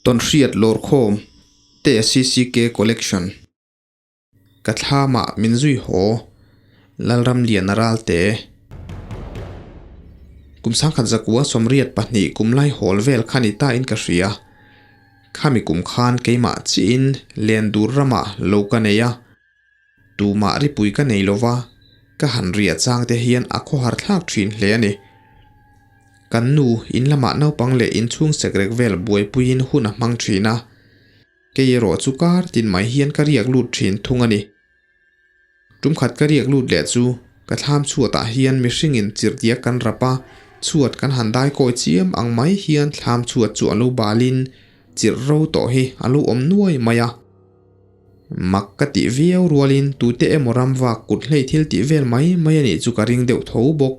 Tawnhriat lawrkhawm te CCK Collection. Ka thlamah min zui haw Lalramliana Ralte. Kum sangkhat zakua 82 kum lai hawl vel kha ni ta in ka hria. Khami kum khan keimah chiin len dur ramah lo ka nei a. Tumah ripui ka nei lova, ka han riah chang te hian a khawhar thlak thin hle a ni. Kan nu in lamah naupang leh inchhung sekrek vel buaipuiin hun a hmang thin a, kei erawh chu kar tin mai hian ka riak lut thin thung a ni. Tum khat ka riak lut leh chu ka thlam chhuatah hian mihringin chirhdiak kan rap a, chhuat kan han dai kawi chiam ang mai hian thlam chhuat chu a lo balin chirh ro tawh hi a lo awm nuai mai a. Mak ka tih viau rualin tute emaw ram vak kut hlei thil tih vel mai mai a nih chu ka ring deuh tho bawk.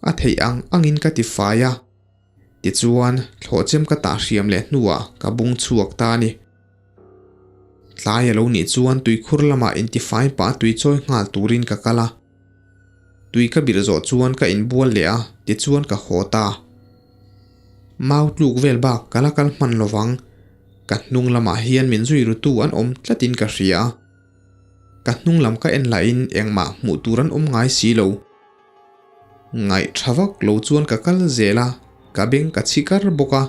A theih ang angin ka ti fai a, tichuan thlawhchem ka tah hriam leh hnuah ka bung chhuak ta a ni. Tlai a lo nih chuan tuikhur lamah intifai pah tui chawi nghal turin ka kal a. Tui ka birh zawh chuan ka inbual leh a, tichuan ka haw ta. Mau tluk vel bak ka la kal hman lovang. Ka hnung lamah hian min zui rutu an awm tlatin ka hria a. Ka hnung lam ka en lahin engmah hmuh tur an awm ngai si lo. Ngaih tha vak lo chuan ka kal zel a, ka beng ka chhi kar bawk a.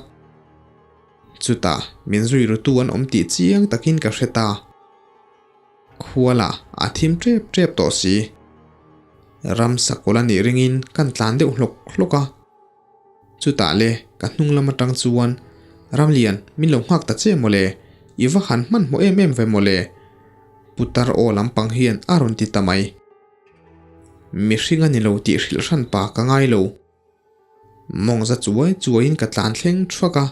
Chutah min zui rutu an awm tih chiang takin ka hre ta. Khuala a thim tep tep tawh si. Ram sakawlh a nih ringin kan tlan deuh hlawk hlawk a. Chutah le ka hnung lam atang chuan Ramlian min lo nghak ta che mawle, i va han hmanhmawh em em ve mawle. Putar aw lampang hian a rawn ti ta mai. Mihring a ni lo tih hrilh hran pa ka ngai lo. Mawng za chuai chuaiin ka tlan thleng thuak a,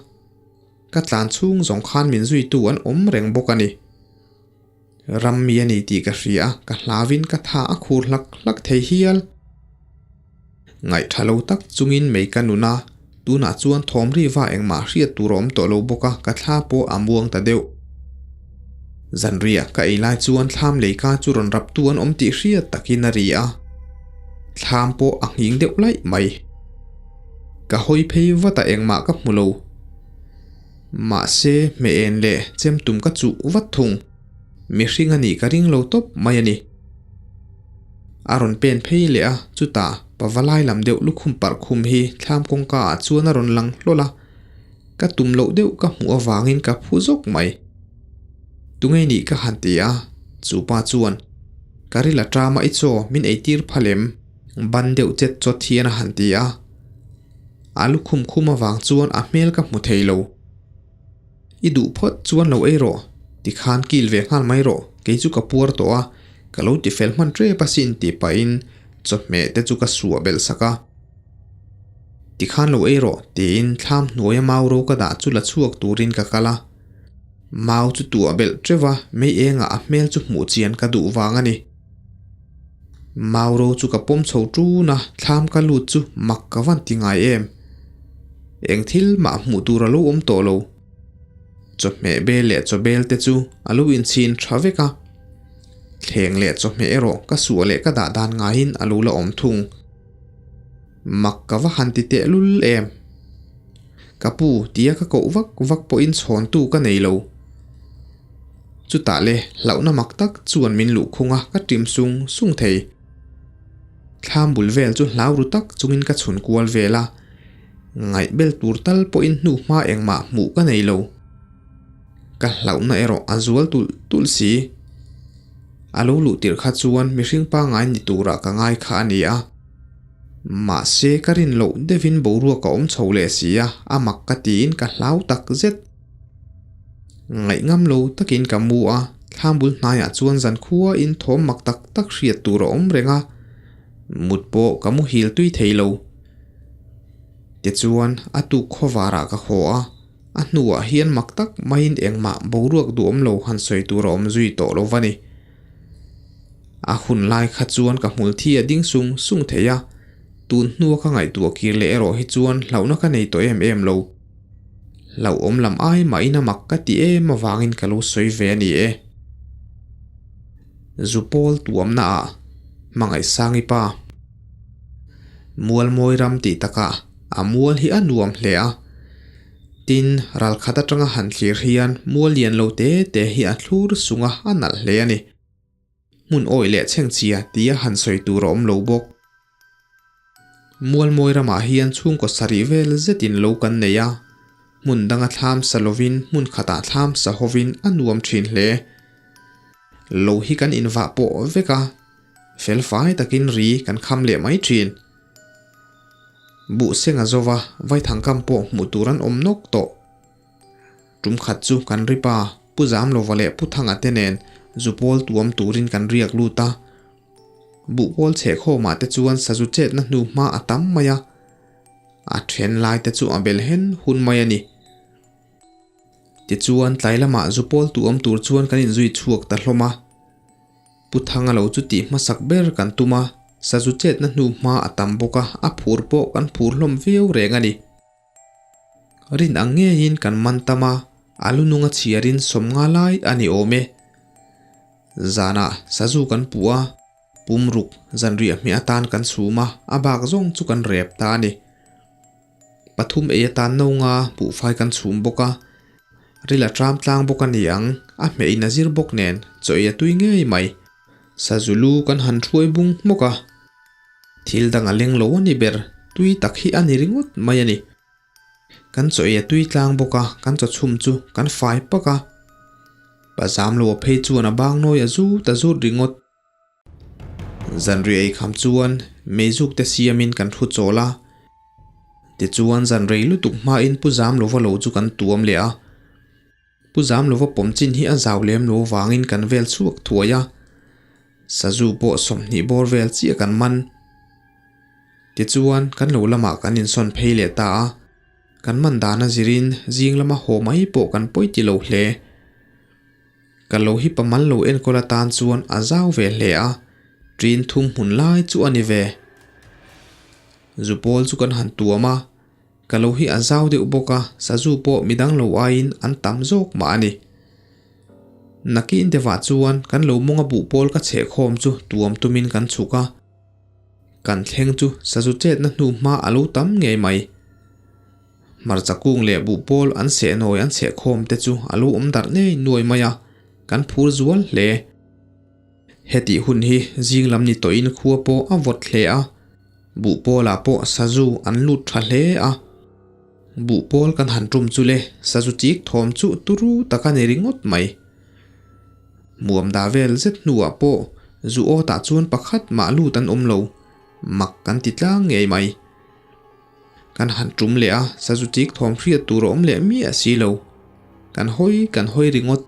ka tlan chhung zawng khan min zuitu an awm reng bawk a ni. Ram mi a ni tih ka hria a, ka hlauin ka tha a khur hlak hlak thei hial. Ngaihtha lo tak chungin mei ka nun a, tunah chuan thawm riva engmah hriat tur a awm tawh lo bawk a, ka thla pawh a muang ta deuh. Zanriah ka ei lai chuan thlam leika chu rawn raptu an awm tih hriat takin a ri a, thlam pawh a nghing deuh laih mai. Ka hawi phei vat a engmah ka hmu lo. Mahse hmeh en leh chem tum ka chuh vat thung. Mihring a nih ka ring lo tawp mai a ni. A rawn pen phei leh a, chutah pavalai lam deuh lukhum parh khum hi thlam kawngka ah chuan a rawn lang hlawl a. Ka tum loh deuh ka hmuh avangin ka phu zawk mai. Tunge nih ka han ti a, chu pa chuan, Ka ril a ṭam a i chaw min eitir phal em? Ban deuh chet chawt hian a han ti a. A lukhum khum avang chuan a hmel ka hmu thei lo. I duh phawt chuan lo ei rawh, tikhan kil ve nghal mai rawh, kei chu ka puar tawh a, ka lo ti fel hman ṭep asin tih pahin chawhmeh te chu ka suah belh sak a. Tikhan lo ei rawh tiin thlam hnuaia mau ro ka dah chu la chhuak turin ka kal a. Mau chu tuah belh teuh a, mei engah a hmel chu hmuh chian ka duh vang a ni. Mau ro chu ka pawm chho ṭun a, thlam ka lut chu mak ka van ti ngai em. Eng thil mah hmuh tur a lo awm tawh lo. Chawhmeh bel leh chawbel te chu a lo inchhin tha vek a. Thleng leh chawhmeh erawh ka suah leh ka dah dan ngaiin a lo la awm thung. Mak ka va han ti teh lul em? Ka pu tia ka koh vak vak pawhin chhawntu ka nei lo. Chutah le hlauhna mak tak chuan min luhkhung a, ka ṭim sung sung thei. Thlam bul vel chu hlau ru tak chungin ka chhun kual vel a, ngaih bel tur tal pawhin hnu hma engmah hmuh ka nei lo. Ka hlauhna erawh a zual tulh tulh si. A lo luh tirh kha chuan mihring pangngai ni turah ka ngai kha a ni a. Mahse ka rin loh deuhin boruak a awm chho leh si a, a mak ka tiin ka hlau tak zet. Ngaih ngam lo takin ka mu a, thlam bul hnaiah chuan zankhua in thawm mak tak tak hriat tur a awm reng a, mut pawh ka muhil tui thei lo. Tichuan a tuk khawvarah ka haw a. A hnuah hian mak tak maiin engmah boruak duhawm lo han sawi tur a awm zui tawh lo va ni. A hun lai kha chuan ka hmul thi a ding sung sung thei a, tun hnua ka ngaihtuah kir leh erawh hi chuan hlauhna ka nei tawh em em lo. Hlauhawm lam ai mahin a mak ka ti em avangin ka lo sawi ve a ni e. Zupawl tuamna ah Hmangaihsangi pa. Mualmawi ram tih takah a mual hi a nuam hle a. Tin, ralkhat atanga han thlir hian mual lian lo te te hi a thlur sung a, a nalh hle a ni. Hmun awih leh chhengchhia tia han sawi tur a awm lo bawk. Mualmawi ramah hian chhungkaw sarih vel zetin lo kan nei a, hmun danga thlam sa lovin hmun khatah thlam sa hovin a nuam thin hle. Lo hi kan invah pawh vek a, felfai takin ri kan kham leh mai thin. Buh seng a zo va, vaithangkam pawh hmuh tur an awm nawk tawh. Tum khat chu kan ri pa, Pu Zamlova leh Pu Thanga te nen zupawl tuam turin kan riak lut a. Buhpawl chhehkhawmah te chuan sazu chetna hnu hma a tam mai a, a then lai te chu a bel hen hun mai a ni. Tichuan tlai lamah zupawl tuam tur chuan kan inzui chhuak ta hlawm a. Pu Thanga lo chu tih hmasak ber kan tum a, sazu chetna hnu hma a tam bawk a, a phur pawh kan phur hlawm viau reng a ni. Rin ang ngeiin kan man tam a, a lu nunga chhiarin sawmnga lai a ni awm e. Zanah sazu kan puh a, pumruk zanriah hmeh atan kan chhum a, a bak zawng chu kan rep ta a ni. Pathum ei atan no nga buhfai kan chhum bawk a, ril a tram tlang bawk a ni ang, a hmeh in a zir bawk nen chaw ei a tui ngei mai. Sazu lu kan han thuai bung hmawk a. Thil dang a leng lo a ni ber, tui tak hi a ni ringawt mai a ni. Kan chaw ei a tui tlang bawk a, kan chaw chhum chu kan fai pak a. Pa zam lo a phei chuan a bang nawi a zut a zut ringawt. Zanriah ei kham chuan meizuk te siamin kan thu chawl a. Tichuan zan rei lutuk hmain Pu Zam lova lo chu kan tuam leh a. Pu Zam lova pawm chin hi a zau lem lo vangin kan vel chhuak thuai a. Sazu pawh 20 bawr vel chiah kan man. Tichuan, kan lo lamah kan insawn phei leh ta a. Kan man dan a zirin zing lama haw mai pawh kan pawi ti lo hle. Ka lo hi pamal lo enkawl atan chuan a zau ve hle a, ṭin thum hmun lai chu a ni ve. Zupawl chu kan han tuam a. Ka lo hi a zau deuh bawk a, sazu pawh midang lo aiin an tam zawk mah a ni. Nakin deuhah chuan kan lo mawnga buh pawl ka chhehkhawm chu tuam tumin kan chhuk a. Kan thleng chu sazu chetna hnu hma a lo tam ngei mai. Hmarcha kung leh buh pawl an sehnawi an chhehkhawm te chu a lo awm darh ngei nuai mai a, kan phur zual hle. Hetih hun hi zing lam ni tawhin khua pawh a vawt hle a. Buhpawlah pawh sazu an lut tha hle a. Buhpawl kan han tum chu le, sazu chik thawm chu turu tak a ni ringawt mai. Muam dah vel zet hnuah pawh zu awtah chuan pakhat mah lut an awm lo, mak kan ti tlang ngei mai. Kan han tum leh a, sazu chik thawm hriat tur a awm leh miah si lo. Kan hawi kan hawi ringawt.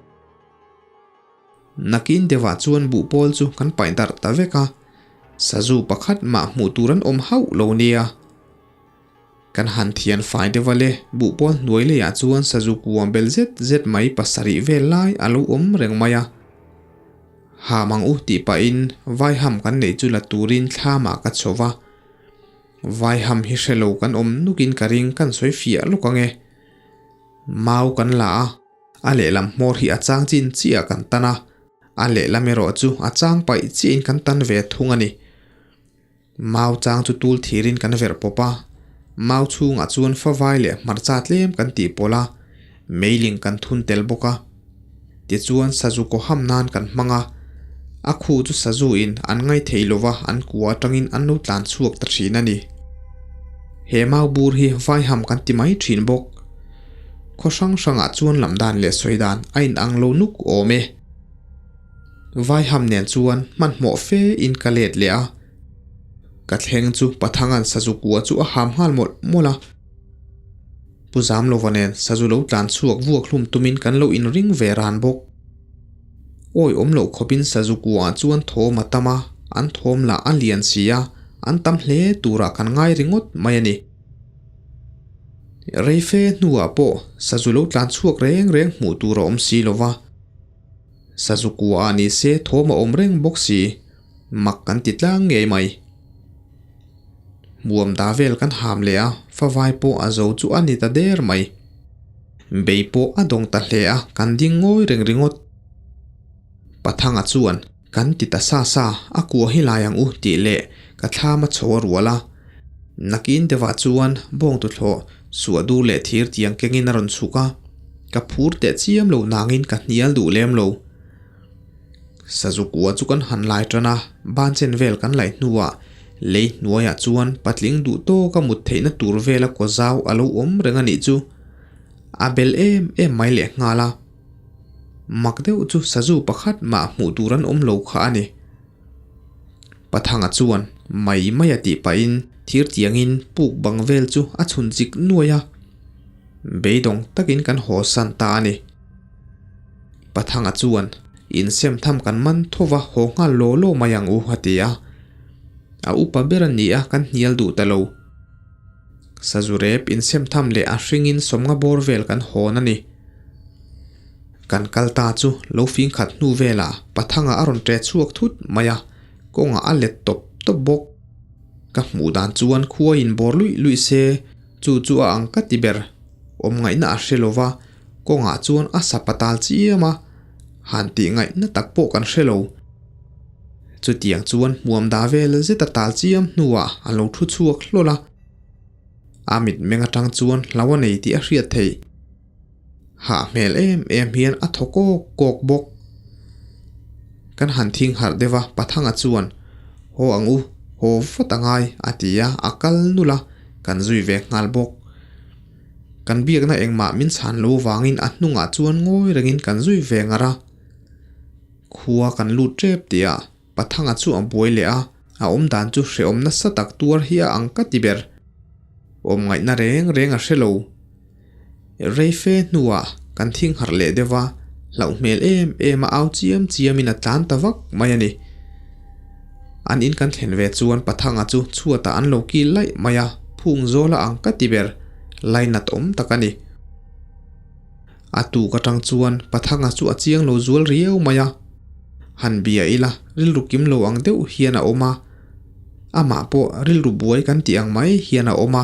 Nakin deuhah chuan buhpawl chu kan paih darh ta vek a, sazu pakhat mah hmuh tur an awm hauh lo nia. Kan han thian fai deuh a le, buhpawl hnuai leiah chuan sazu kuam bel zet zet mai pasarih vel lai a lo awm reng mai a. Ham ang u tih pahin vaiham kan neih chu la turin thlamah ka chho va. Vaiham hi hre lo kan awm nukin ka ring kan sawi fiah lawk ang e. Mau kan la a. A lehlam hmawr hi a chang chin chiah kan tan a, a lehlam erawh chu a chang paih chiahin kan tan ve thung a ni. Mau chang chu tul thirin kan verh pawp a, mau chhungah chuan favai leh hmarcha tlem kan tih pawlh a, meiling kan thun tel bawk a. Tichuan sazu kaw ham nan kan hmang a, a khu chu sazu in an ngai thei lova an kua atangin an lo tlan chhuak ta thin a ni. He mau bur hi vaiham kan ti mai thin bawk. Khaw hrang hrangah chuan lam dan leh sawi dan a inang lo nuk awm e. Vaiham nen chuan hmanhmawh fe in ka let leh a. Ka thleng chu Pathangan sazu kua chu a ham nghal mawlh mawlh a. Pu Zamlova nen sazu lo tlan chhuak vuak hlum tumin kan lo inring ve ran bawk. Awi awm loh khawpin sazu kuaah chuan thawm a tam a, an thawm lah a lian si a, an tam hle turah kan ngai ringawt mai a ni. Reife hnuah pawh sazu lo tlan chhuak reng reng hmuh tur a awm si lo va. Sazu kuaah ni se thawm a awm reng bawk si, mak kan ti tlang ngei mai. Muam da vel kan ham leh a, favai pawh a zo chu a ni ta der mai. Bei pawh a dawng ta hle a, kan ding ngawi reng ringawt. Pathanga chuan, Kan ti ta sa sa, a kua hi lai ang u tih leh ka thlam a chho a rual a. Nakin deuhah chuan bawngtuthlawh Suahdur leh thir tiang kengin a rawn chhuk a, ka phur teh chiam lo nangin ka hnial duh lem lo. Sazu kua chu kan han lai tan a, ban chen vel kan laih hnuah lei hnuaiah chuan patling duh tawka mut theihna tur vela kaw zau a lo awm reng a nih chu. A bel em em mai leh nghal a. Mak deuh chu sazu pakhat mah hmuh tur an awm lo kha a ni. Pathanga chuan mai mai a tih pahin thir tiangin puk bang vel chu a chhun chik nuai a, beidawng takin kan haw san ta a ni. Pathanga chuan insem tham kan man tho va haw nghal law law mai ang u a ti a, a upa ber a ni a kan hnial duh ta lo. Sazu rep insem tham leh a hringin sawmnga bawr vel kan hawn a ni. Kan kal ta chu lo fing khat hnu velah Pathanga a rawn ṭe chhuak thut mai a, kawngah a let tawp tawp bawk. Ka hmuh dan chuan khua in bawr luih luih se, chu chu a ang ka ti ber. Awm ngaihna a hre lova, kawngah chuan a sa patal chiam a, han tih ngaihna tak pawh kan hre lo. Chutiang chuan hmuam da vel zet a tal chiam hnuah a lo thu chhuak hlawl a, a mitmeng atang chuan hlo a nei tih a hriat theih. Hah hmel em em hian a thaw kawk kawk bawk. Kan han thing harh deuh a, Pathanga chuan, Haw ang u, haw vat a ngai, a ti a, a kal nulh a, kan zui ve nghal bawk. Kan biakna engmah min chhan lo vangin a hnungah chuan ngawi rengin kan zui ve ngar a. Khua kan lut tep tih ah Pathanga chu a buai leh a, a awm dan chu hrehawm nasa tak tuar hi a ang ka ti ber. Awm ngaihna reng reng a hre lo. Rei fe hnuah kan thing harh leh deuh a, hlauh hmel em em a au chiam chiamin a tlan ta vak mai a ni. An in kan thlen ve chuan Pathanga chu chhuatah an lo kil laih mai a, phung zawl a ang ka ti ber, lainat awm tak a ni. A tuk atang chuan Pathanga chu a chiang lo zual riau mai a, han bia ila rilru kim lo ang deuh hian a awm a, amah pawh rilru buai kan tih ang mai hian a awm a.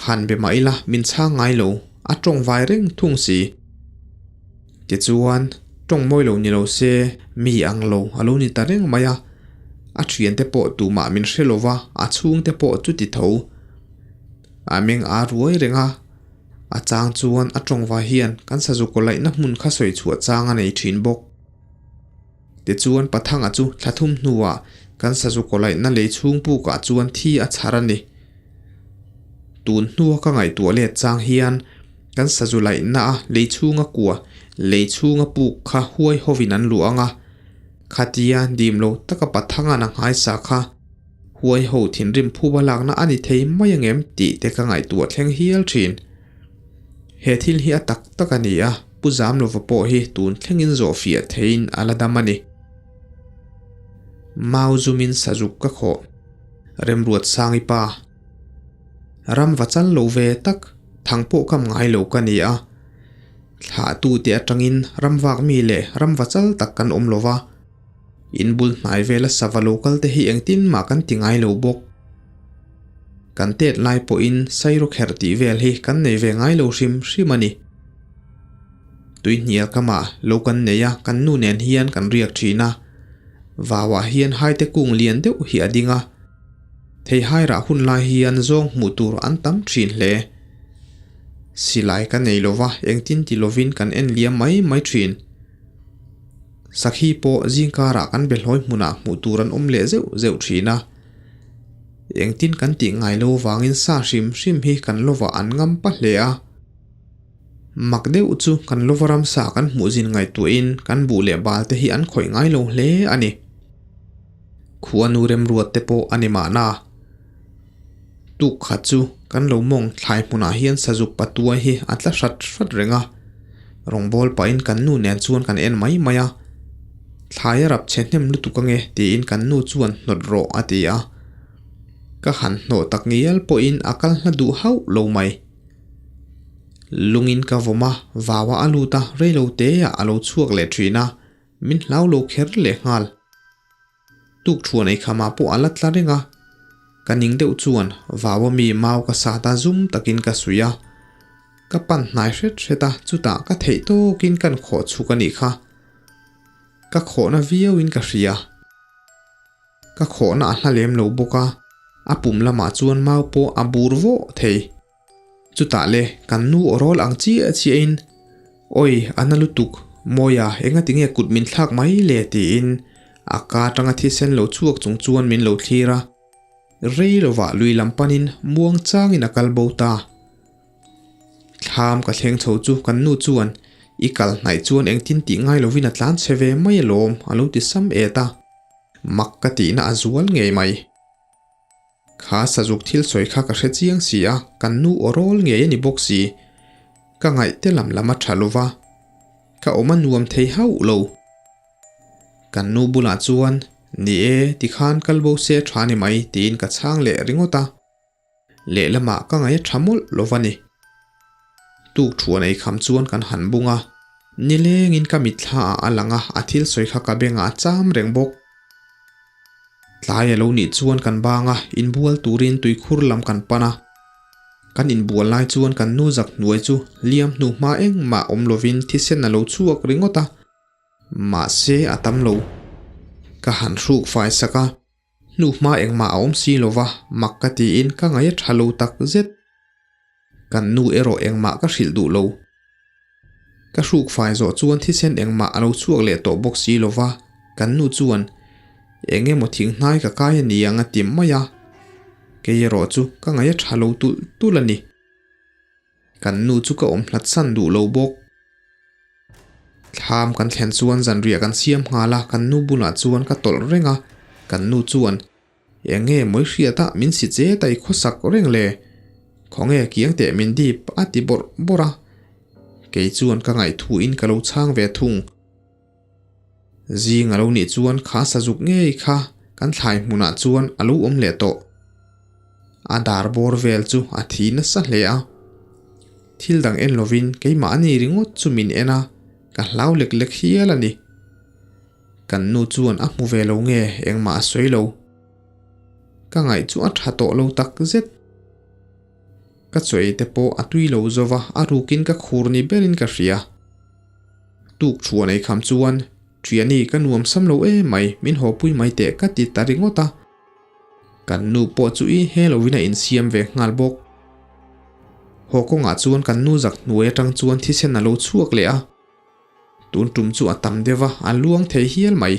Han be mah ila min chhang ngai lo, a tawng vai reng thung si. Tichuan, tawng mawi lo ni lo se, mi ang lo a lo ni ta reng mai a. A thiante pawh tumah min hre lo va, a chhungte pawh chuti tho. A meng a ruai reng a, a chang chuan a tawng vai hian kan sazu kawlaihna hmun kha sawi chhuah chang a nei thin bawk. Tichuan Pathanga chu thla thum hnuah kan sazu kawlaihna lei chhung pukah chuan thi a chhar a ni. Tun hnua ka ngaihtuah let chang hian kan sazu laihna a lei chhunga kua lei chhunga puk kha huai hovin an luah ang a, khatia dim lo taka Pathanga'n a nghaisa kha huai ho thinrim phuba lakna a ni thei mai angem tih te ka ngaihtuah thleng hial thin. He thil hi a tak tak a ni a, Pu Zamlova pawh hi tun thlengin zawh fiah theiin a la dam a ni. Mau zumin sazuk ka khawh. Remruat Sangi pa. Ram va chal lo ve tak, thang pawh kam ngai lo ka ni a. Thlahtute atangin ram vak mi leh ram va chal tak kan awm lo va. In bul hnai vela sava lo kal te hi engtin mah kan ti ngai lo bawk. Kan tet lai pawhin sairawk herh tih vel hi kan nei ve ngai lo hrim hrim a ni. Tui hnial kamah lo kan nei a, kan nu nen hian kan riak thin a. Vauah hian haite kung lian deuh hi a ding a. Theihai rah hun lai hian zawng hmuh tur an tam thin hle. Silai ka nei lova engtin ti lovin kan en liam mai mai thin. Sakhi pawh zingkarah kan behlawi hmunah hmuh tur an awm leh zeuh zeuh thin a. Engtin kan tih ngai lo vangin sa hrim hrim hi kan lovah an ngam pa hle a. Mak deuh chu kan lova ramsa kan hmuh zin ngaihtuahin kan buh leh bal te hi an khawih ngai lo hle a ni. Khuanu remruat te pawh a ni mahna. Tuk khat chu kan lo mawng thlai hmunah hian sazuk patuai hi a tla hrat hrat reng a, rawngbâwl pahin kan nu nen chuan kan en mai mai a. Thlai a rap chhe hnem lutuk ange tiin kan nu chuan hnawt rawh a ti a. Ka han hnawh tak ngial pawhin a kal hla duh hauh lo mai. Lungin ka vawm a, vau a a lut a, reilo teah a lo chhuak leh thin a, min hlau lo kher leh nghal. Tuk thuan ei khamah pawh a la tla reng a, ka ning deuh chuan vau a mi mau ka sat a zum takin ka suih a, ka pan hnai hret hret a chutah ka theih tawkin kan khawh chhuk a nih kha. Ka khawhna viauin ka hria. Ka khawhna a hla lem lo bawk a, a pum lamah chuan mau pawh a bur vawh thei. Chutah le kan nu aw rawl ang chiah chiahin, Awi, a na lutuk, Mawia, engati nge kut min thlak mai le? tiin a ka atanga thisen lo chhuak chung chuan min lo thlir a. Rei lovah lui lam panin muang changin a kal bo ta. Thlam ka thleng chho chu kan nu chuan, I kal hnaih chuan engtin tih ngai lovin a tlan chhe ve mai alawm, a lo ti sam et a. Mak ka tihna a zual ngei mai. Kha sazuk thil sawi kha ka hre chiang si a, kan nu aw rawl ngei a ni bawk si. Ka ngaihte lam lam a tha lova, ka awm a nuam thei hauh lo. Kan nu bulah chuan, Ni e, tikhan kal bo se tha ni mai tiin ka chhang leh ringawt a. Lehlamah ka ngaih a tha mawlh lo va ni. Tuk thuan ei kham chuan kan han bung a, nilengin ka mitthla ah a lang a, a thil sawi kha ka bengah a cham reng bawk. Tlai a lo nih chuan kan bang a, inbual turin tuikhur lam kan pan a. Kan inbual lai chuan kan nu zak hnuai chu hliam hnu hma engmah awm lovin thisen a lo chhuak ringawt a, mahse a tam lo. Ka han hruk fai sak a, hnu hma engmah a awm si lova mak ka tiin ka ngaih a tha lo tak zet. Kan nu erawh engmah ka hrilh duh lo. Ka hruk fai zawh chuan thisen engmah a lo chhuak leh tawh bawk si lova, kan nu chuan eng emaw thing hnai ka kai a ni ang a ti mai a. Kei erawh chu ka ngaih a tha lo tulh tulh a ni. Kan nu chu ka awm hlat san duh lo bawk. Thlam kan thlen chuan zanriah kan siam nghal a, kan nu bulah chuan ka tawlh reng a, kan nu chuan Eng nge mawi hriat a min si che tai khawsak reng le? Khawnge kiang teh min dip a ti bawrh bawrh a. Kei chuan ka ngaihthu in ka lo chhang ve thung. Zing a lo nih chuan kha sazuk ngei kha kan thlai hmunah chuan a lo awm leh tawh. A dar bawr vel chu a thi nasa hle a. Thil dang en lovin keimahni ringawt chu min en a, ka hlau lek lek hial a ni. Kan nu chuan a hmu ve lo nge engmah a sawi lo. Ka ngaih chu a tha tawh lo tak zet. Ka chawi te pawh a tui lo zo va, a rukin ka khur ni berin ka hria. Tuk thuan ei kham chuan, Thiani ka nuam sam lo em mai, min haw pui mai teh ka ti ta ringawt a. Kan nu pawh chu i he lovin a insiam ve nghal bawk. Haw kawngah chuan kan nu zak hnuai atang chuan thisen a lo chhuak leh a. Tun tum chu a tam deuh a, a luang thei hial mai.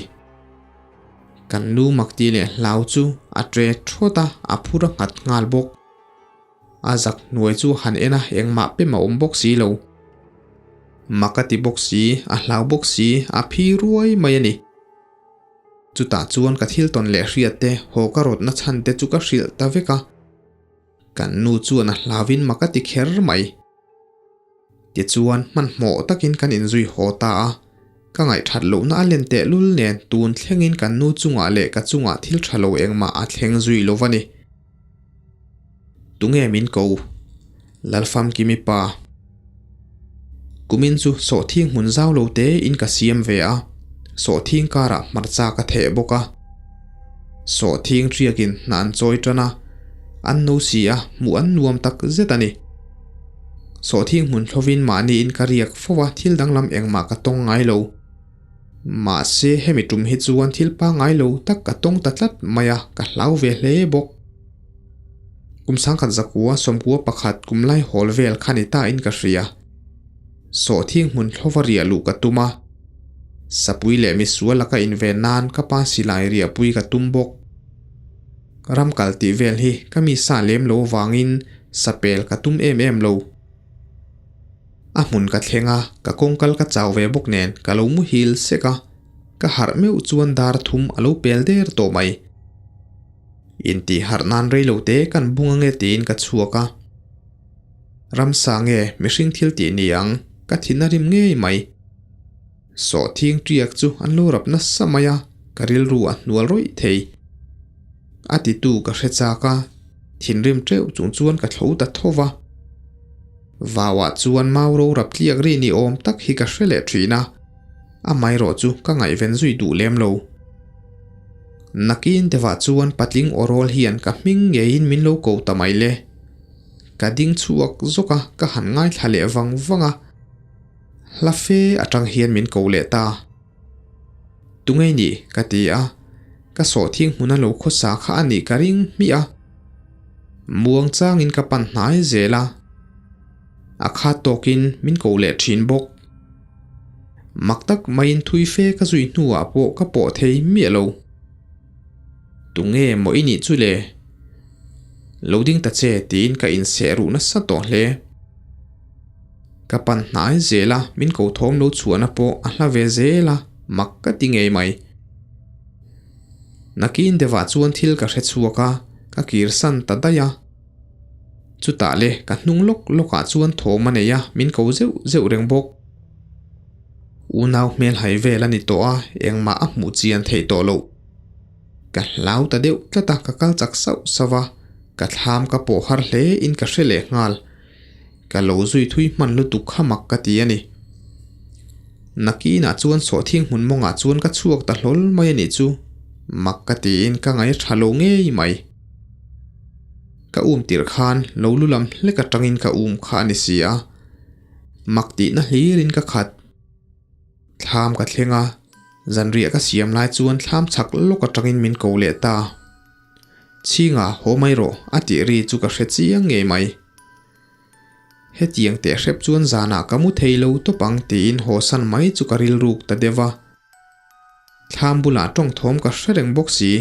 Kan nu makti leh hlau chu a tre thawt a, a phur a nghat nghal bawk. A zak hnuai chu han en a, engmah pem a awm bawk si lo. Mak a ti bawk si, a hlau bawk si, a phi ruai mai a ni. Chutah chuan ka thil tawn leh hriat te, haw ka rawtna chhan te chu ka hrilh ta vek a. Kan nu chuan a hlauvin mak a ti kher mai. Tichuan, hmanhmawh takin kan inzui haw ta a, ka ngaihthat lohna a len tehlul nen tun thlengin kan nu chungah leh ka chungah thil tha lo engmah a thleng zui lo va ni. Tunge min ko? Lalfamkimi pa. Kumin chu sawhthing hmun zau lo te in ka siam ve a, sawhthing karah hmarcha ka theh bawk a. Sawhthing riakin hna an chawi tan a, an no si a, hmuh an nuam tak zet a ni. Sawhthing hmun thlovin mahniin ka riak fo a, thil danglam engmah ka tawng ngai lo. Mahse hemi tum hi chuan thil pangngai lo tak ka tawng ta tlat mai a, ka hlau ve hle bawk. Kum sangkhat zakua sawmkua pakhat kum lai hawl vel kha ni ta in ka hria. Sawhthing hmun thlova riah luh ka tum a, sapui leh misual laka inven nan ka pa silai riahpui ka tum bawk. Ram kal tih vel hi ka mi sa lem lo vangin sapel ka tum em em lo. A hmun ka thleng a, ka kawngkal ka chau ve bawk nen ka lo muhil sek a, ka harh meuh chuan dar thum a lo pel der tawh mai. Intih harh nan rei lo te kan bung ange tiin ka chhuak a. Ramsa nge mihring thil tih ni ang, ka thin a rim ngei mai. Sawhthing tiak chu an lo rap nasa mai a, ka rilru a hnual rawih thei. A titu ka hre chak a, thinrim teuh chung chuan ka thlo ta tho va. Vauah chuan mau ro rap tliak ri ni awm tak hi ka hre leh thin a, amaherawh chu ka ngaihven zui duh lem lo. Nakin deuhah chuan patling awrawl hian ka hming ngeiin min lo ko ta mai le. Ka ding chhuak zawk a, ka han ngaithla leh vang vang a. Hla fe atang hian min ko leh ta. Tungei nih? ka ti a, ka sawhthing hmuna lo khawsa kha a nih ka ring hmiah a. Muang changin ka pan hnai zel a. A khat tawkin min ko leh thin bawk. Mak tak maiin thui fe ka zui hnuah pawh ka pawh thei miah lo. Tunge maw i nih chu le? Lo ding ta che tiin ka inseh ruh nasa tawh hle. Ka pan hnai zel a, min ko thawm lo chhuahna pawh a hla ve zel a, mak ka ti ngei mai. Nakin deuhah chuan thil ka hre chhuak a, ka kir san ta daih a. Chutah le ka hnung lawk lawkah chuan thawm a nei a, min ko zeuh zeuh reng bawk. Unau hmel hai vel a ni tawh a, engmah a hmuh chian theih tawh loh. Ka hlau ta deuh tlat a, ka kal chak sauh sauh a, ka thlam ka pawh har hle in ka hre leh nghal. Ka lo zui thui hman lutuk kha mak ka ti a ni. Nakinah chuan sawhthing hmun mawngah chuan ka chhuak ta hlawl mai a nih chu, mak ka tiin ka ngaih tha lo ngei mai. Ka um tirh khan lo lu lam hlek atangin ka um kha a ni si a, mak tihna hlirin ka khat. Thlam ka thleng a, zanriah ka siam lai chuan thlam chak lawk atangin min ko leh ta. Chhinga haw mai rawh a tih ri chu ka hre chiang ngei mai. Hetiang teh hrep chuan zanah ka mu thei lo tawp ang tiin haw san mai chu ka rilruk ta deuh a. Thlam bulah tawng thawm ka hre reng bawk si.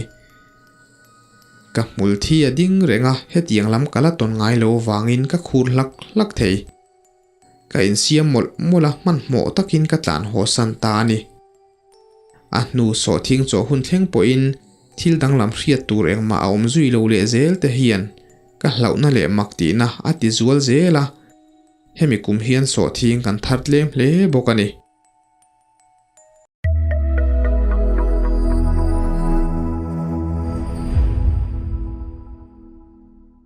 Ka hmul thi a ding reng a, hetiang lam ka la tawn ngai lo vangin ka khur hlak hlak thei. Ka insiam mawlh mawlh a, hmanhmawh takin ka tlan haw san ta a ni. A hnu sawhthing chaw hun thleng pawhin thil danglam hriat tur engmah a awm zui lo leh zel te hian ka hlauhna leh mak tihna a ti zual zel a, hemi kum hian sawhthing kan thar tlem hle bawk a ni.